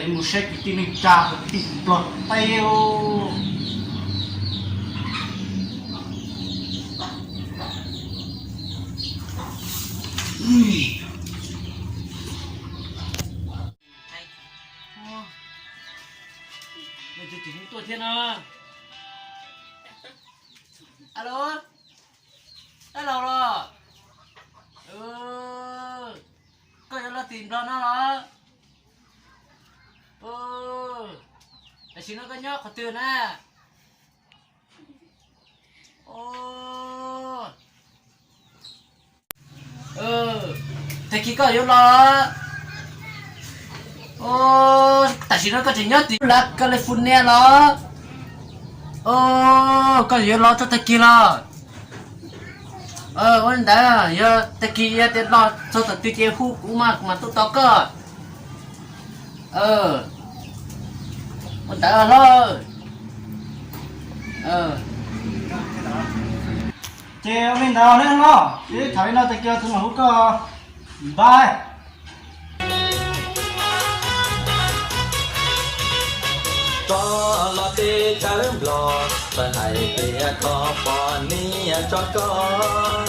Mus saib kwv tij neej tsa kwv tij nplog teb. Tuaj thiab no. Alo, dab laug los? Koj yuav los tim Nplog no los? Tam sim no koj nyob qhov twg na? Tag kis koj yuav los? Tam sim no koj tseem nyob tim lab California los? Koj yuav los txog tag kis los? Ua li ntawd yog tag kis yog tias los txog thaum twg ces hu kuv mas kuv mam tuaj tos koj. Ua ntawd hlob. Ces ua li ntawd ne hlob, ces tham li no tag kis txog mam hu koj. Npaj. Rov los teb chaws Nplog, txawm hais tias koj poj niam tso koj,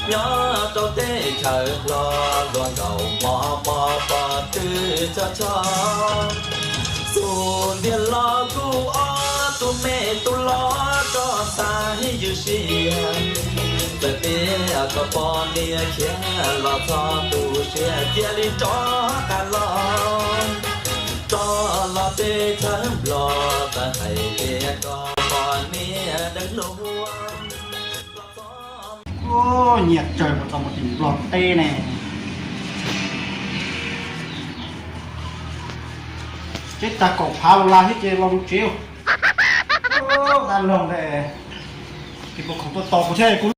nyob rau teb chaws Nplog luag nkaum mov mov pov twg tshov tshov. Xub ntiag los kuj ob tug me tub los rov xav ywj sia, txawm tias koj poj niam khiav los txhob tu siab, cia li rov qab los, rov los teb chaws Nplog, txawm hais tias koj poj niam deev luag. Nyiam tsawg puas txog mus tim Nplog teb ne. Teb tag kaum phav los lawm thiab ces los mus tsev. Dab laug ntawd, kis puas khoom tuaj tos kuv thiab kuv.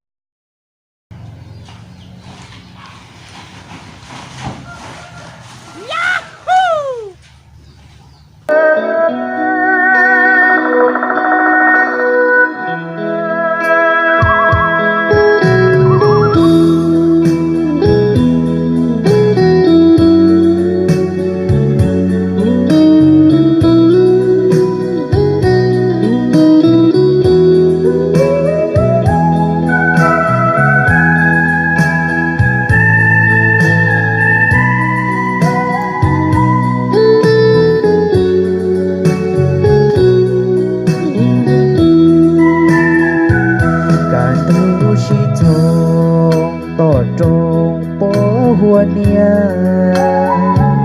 Kaj ntug sib txoog tom roob puag huab niam,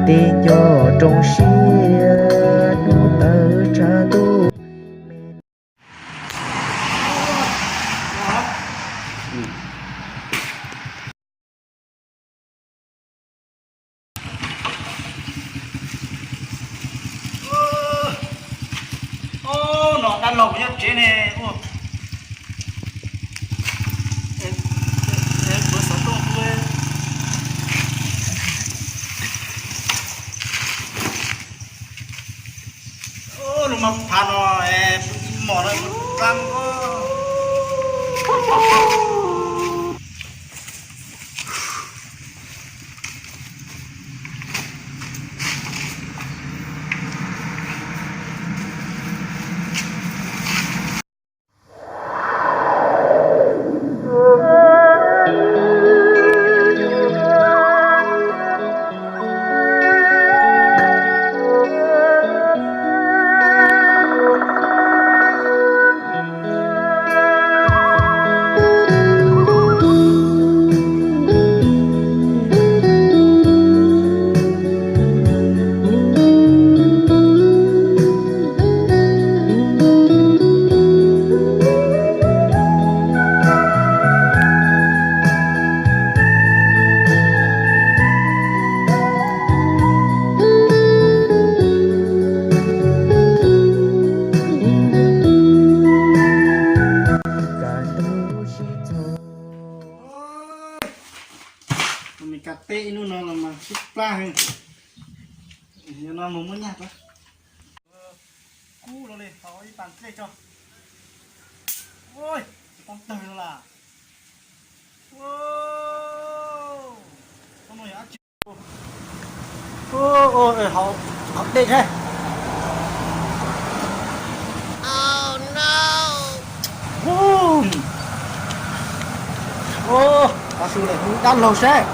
tej ncov roob siab hnub tawv tshav ntuj me. No dab laug nyob tsev ne. Lub mab phav no, mom no plam. Mus kas teb ib hnub no los mas sib plab heev. Yog no mus muab nyaj pab. Kub los li, haus ib pas dlej tso. Ua, poob tawg no las. Ua, no yog dab tsi? Ua, ua, haus, Dej thiab. Ua, qhov su lawm hu dab laug seb.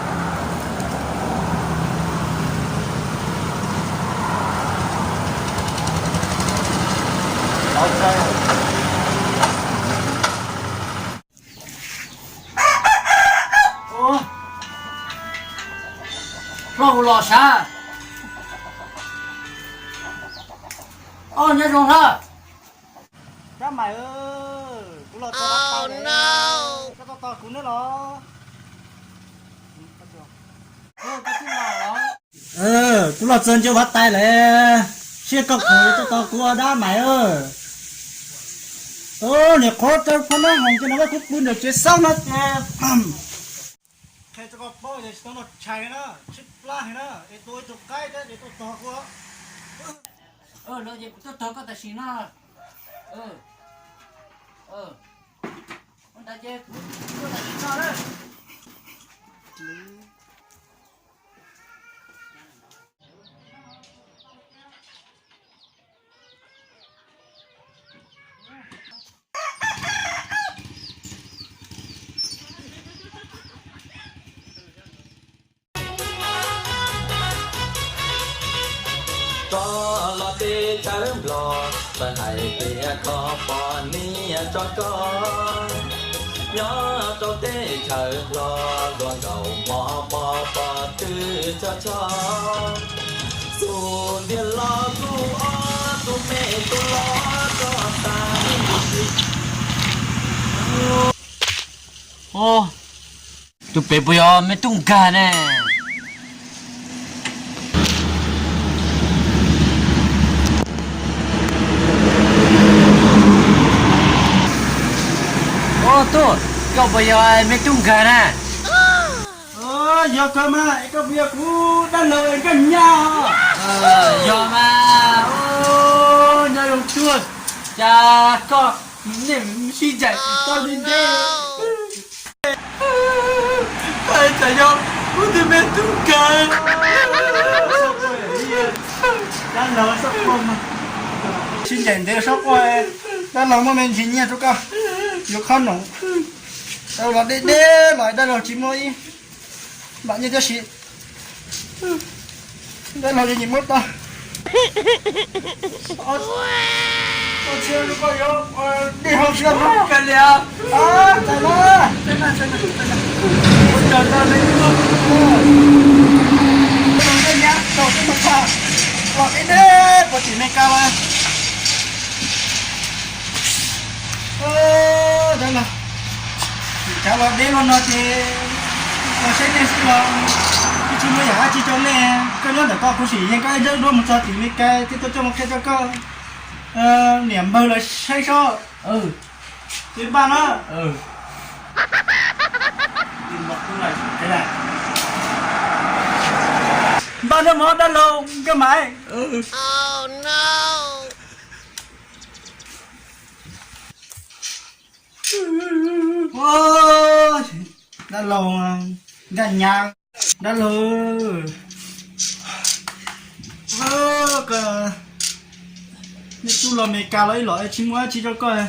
Hlob hu los sav. Os, nyob zoo hlob. Dab Maim, kuv los txog lawm, koj tuaj tos kuv nawb los? Kuv los txog ncua Vaj Tais lawm, seb koj puas tuaj tos kuv, Dab Maim. Niam qhuav rau qhov nab hoom ces no kuv pw ntawm tsev xab no ces qhia rau koj paub tias tsis tau noj tshais na, tshaib plab heev na, es tua ib tug qaib thiab es tuaj tos kuv. Los ces kuv tuaj tos koj tam sim no. Ua ntawd ces kuv tuaj tam sim no na. Koj los teb chaws Nplog, txawm hais tias koj poj niam tso koj, nyob rau teb chaws Nplog luag nkaus mov pov pov twg tshov tshov, tus ntiag los kuj ob, tus me tub los koj tas. Tus pem puas yog me tub nkag ne? Ua, tub, koj puas yog me tub nkag na? Yog kawg mas, es koj puas yog kuv dab laug Nkaj Nyab? Yog mas. Nyob zoo tub, cas koj niaj sib ncaim tau li ntawd. Koj tsam yog kuv tus me tub nkag. Dab laug, sib ncaim ntev sab quaj, dab laug muab me ntsis nyiaj rau koj yuav khob noom. Dab laug deb deb los dab laug tsis muaj ib npaum nyiaj thiab si. Dab laug yog nyias muab tau. Koj tsis, koj yuav dej hau siab no. Kawg li. Txais los. Ua tsaug ntau li. Dab laug Nkaj Nyab tau koj mus txog los deb deb puag tim Mes Kas lawm. Dab laug, tsis, cav los deb los no ces los saib nej xwb los, kuv tsis muaj yam dab tsi rau nej. Koj nyob ntawm koj, kuv sim yeej koj ib ntsab duab mus txog tim Mes Kas thiab tuaj coj mus qhia rau koj niam npawg lawv saib sob. Ces npaj na. Npaj na mog dab laug Nkaj Maiv. Dab laug Nkaj Nyab, dab laug, koj, nej tub los Mes Kas los ib los tsis muaj dab tsi rau koj.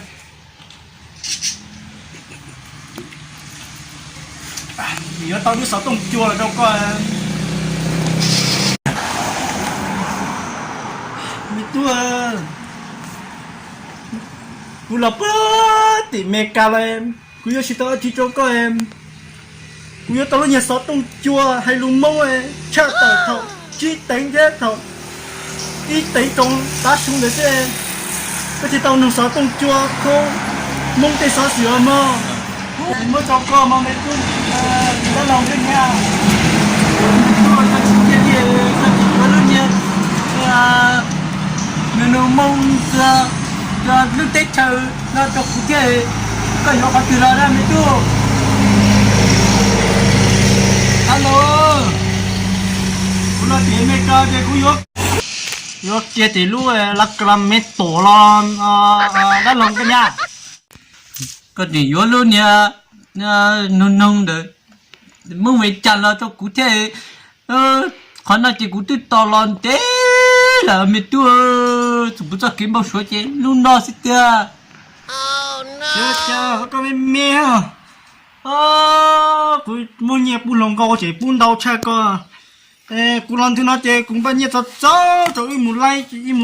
Yuav tau lub xov tooj cua los rau koj. Me tub, kuv los puag tim Mes Kas los, kuv yuav tsis tau dab tsi rau koj. Kuv yuav tau lub niag xov tooj cua hais lus Hmoob tshaj tawm thaum tsib teev thiab thaum ib teev rau tav su ntawd xwb. Koj tsis tau nug xov tooj cua khaub Hmoob tej xov xwm os mog. Muab tso koj mog me tub, dab laug Nkaj Nyab. Koj tsis cia li, koj tsis yuav lub niag nug nug Hmoob txog lub teb chaws no rau kuv thiab, koj yuav qhov twg los na me tub? Alo, kuv los tim Amelikas ces kuv yuav, yuav kiag tim lub Sacramento los dab laug Nkaj Nyab. Koj tseem yuav lub niag noog noog ntawd Hmoob Amelikas los rau kuv thiab. Qhov no ces kuv twb tos los ntev Lawm me tub, txog kuv txoj kev npau suav ces lub no xwb tiag. Koj me me, kuv muaj nyiaj pub hluas nkauj ces pub ntau tshaj koj. Kuv los nthwv no ces kuv npaj nyiaj txog txog rau wb mus laib, ib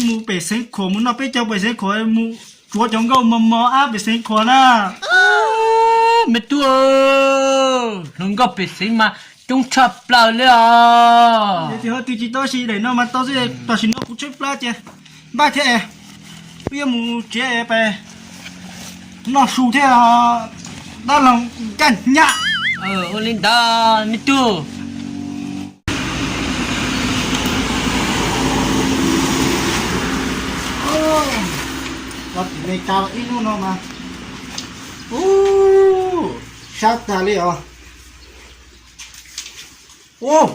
mus pem Xeev Khuam mus noj peb caug pem Xeev Khuam, mus tsuav cov nkauj mos mos ab pem Xeev Khuam na. Me tub, hluas nkauj pem Xeev mas coob tshaj plaws li os. Twb tsis tau si daim no mas tau xwb, tam sim no kuv tshaib plab ces npaj thiab es wb yuav mus tsev es pem noj su thiab dab laug ncaj hnyav. Ua li ntawd me tub. Los tim Meskas los ib hnub no mas, ub, sab tag li os. Ub,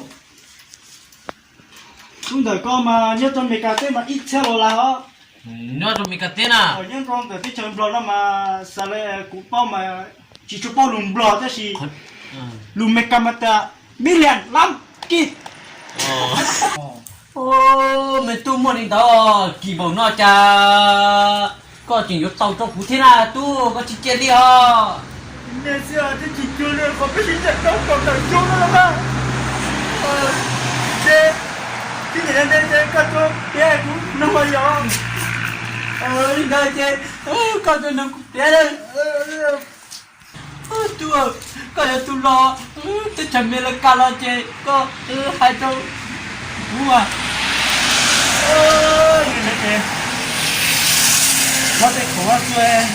lub ntawm koj mas nyob rau Meskas teb mas ib txhiab los lawm os. Nyob rau Meskas teb na. Nyob rau ntawm teb chaws Nplog no mas xav li kuv paub mas tsis tshua paub lus Nplog tab sis lus Meskas mas tias million, lab, kis. Me tub, muaj li ntawd kis npaum no cas koj tseem yuav tau rau kuv thiab na tub, koj tsis cia li os. Nej xwb twb tsis cuag li qhov peb sib ncaim rau kaum tawm xyoo no los mas. Ces tib nim no ces koj tuaj piav kuv mloog los yog li ntawd ces koj tuaj nug kuv piav. Tub, koj yog tus los teb chaws Amelikas los ces koj hais rau kuv mas. Los tej khoom ua txuas,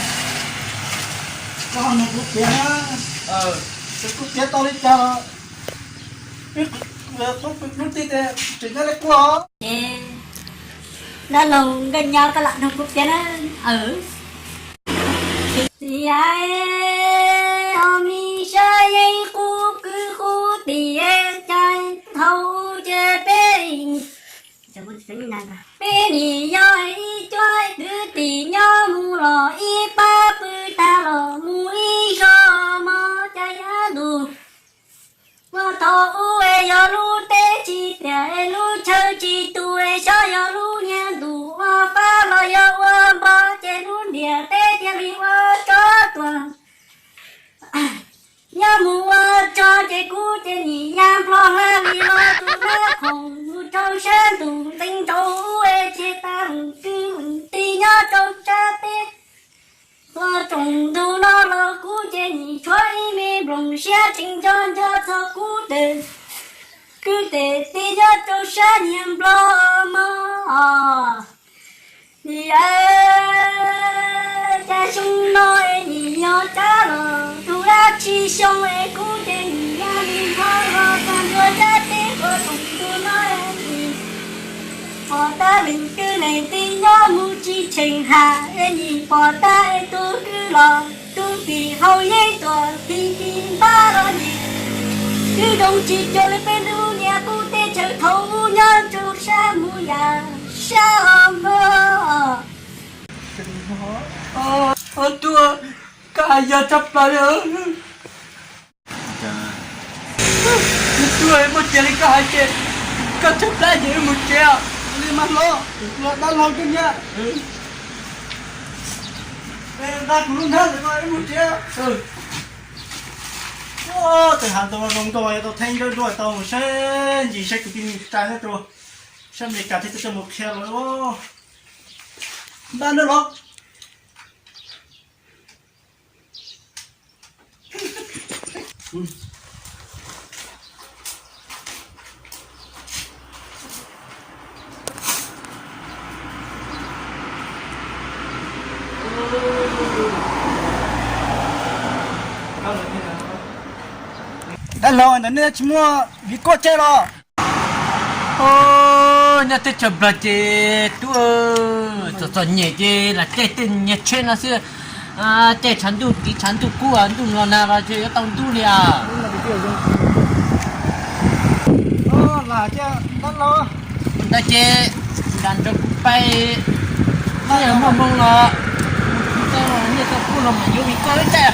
koj ho nug kuv piav na, kuv piav tau li cas los hnub ti tseem nyob li quaj. Dab laug Nkaj Nyab, koj lam nug kuv piav na. Txiv, ho me sab yeeb qub kwv qub tim caij thaum ub ces peb, peb nim yog ib cuab kwv tij nyob mus los ib pab pw tag los mus ib zos mog, cas yav ntuj ua thaum ub es yog lub teb tsis tiam es lub chaw tsis tu es xyov yog lub niag ntuj ua fab los yog ua npog ces lub ntiaj teb thiaj li ua tsov tuag. Nyob mus ua tsov ces kuv ces nim ya nplog hla li los tus nab khoom mus rau sab ntuj ntees nraud ub es ces tas kwv tij nyob rau sab teb. Txog tsoom ntug no los kuv ces nim tshuav ib me nplooj siab tseem nco nco txog kuv tes kwv tes tij nyob rau sab niag nplog mog. Nim cas xyoo no es nim yog cab los tus dab tsi xyoo es kuv ces nim ya li nplog los txog ntua sab teb txog tsoom ntug no es nim pom tab leeg kwv leej tij nyob mus tsis tsheej ham es nim pom tab es tus kwv los tus tim haus yeeb tuaj tim tim npab los nim kwv zoo tsis cuag li peb lub niag qub teb chaws thaum ub nyob rau sab mus yam sab os mog. Tub, koj hais yog tshaj plaws li. Tub, muaj cia li koj hais ces koj tshaib plab ces wb mus tsev os. Li mas hlob, los dab laug Nkaj Nyab, nqa kuv lub hnab ntawm ko wb mus tsev. Tej hav ntoo zoo nkauj yuav tau theej nrawm nruab tau mus saib ntsis saib kwv tij neej tsa nyob rau sab Amelikas thiab tuaj coj mus qhia los. Npaj nawb los. Dab laug, ntawm nej tsis muaj viv koj tseg los? Nyob teb chaws Nplog ces tub, txom txom nyem ces lam caij tej niag tsheb no xwb. Caij tshav ntuj tiv tshav ntuj kub, ntuj los nag los tsis yuav tau ntub li as. Ntawd ces nram nrog kuv pais, muaj hmoo los nyiaj tau kub los mam yuav vim koj ib teg.